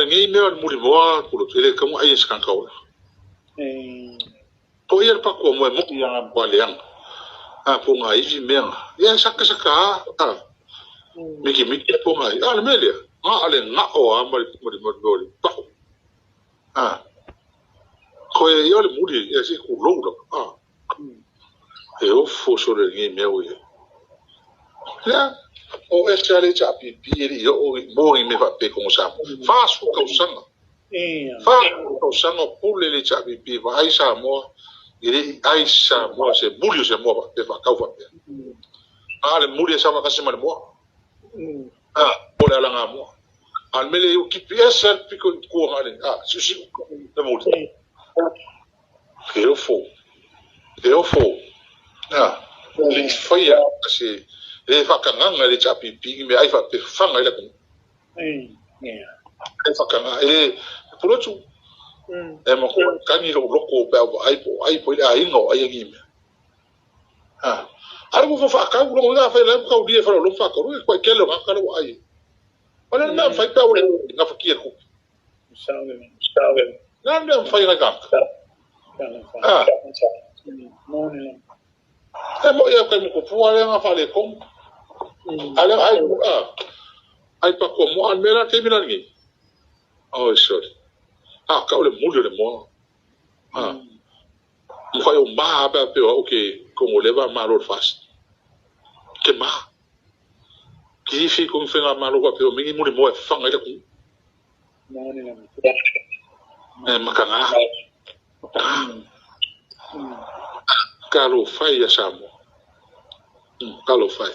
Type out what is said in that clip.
Lenei mea o le mulimoa pulotu, e le taunga ai e se tagata ola. Po ia le patua moe mo ia nga mo leanga. A po nga ivi mea nga. Ia saka saka a. Miki miki po nga. A le mea lea. Nga ale nga o a ma le ma le ma le pao. A. Koe ia le muli ia se ku lou la. A. E ofo so le ngi mea o ia. Ia o e se ale cha pi pi e i o mo i me fa pe ko sa. Fa su tausaga. Fa tausaga o pule le HRPP vaai Samoa e le i ai Samoa se muli o se moa faapea faatau faapea. A le muli e sama kasi ma le moa. A o le alagamoa. A le mele o kipi ese le piko i kua ngale. A siusiu le muli. E ofo. E ofo. A le i faia se le whakanganga le HRPP i me ai whape whanga i la kumu. Ai whakanga. E le pulotu. E ma ko kani ro loko pe au ai po ai po i ainga o ai ngi mea. Ha. Ara mo fa ka lo nga fa le ka u die fa lo fa ka ro ko ke lo nga ka lo ai. Wala na fa pa o nga fa ki ku. Na na fa nga ka. Ah. E mo ia kai mo ko pua le nga fa le kom. Ale ai ah. Ai pa ko mo an mera te mina ngi. Oh sorry. Ah ka o le muli o le moa. Ah. Mo fa o ma pa pe o ke ko mo leva ma lo fast. Ke ma. Ki fi ko mfenga ma lo pa pe o mingi muli mo e fanga ile ku. E makanga. Ka lo fai ya Samoa. Ka lo fai.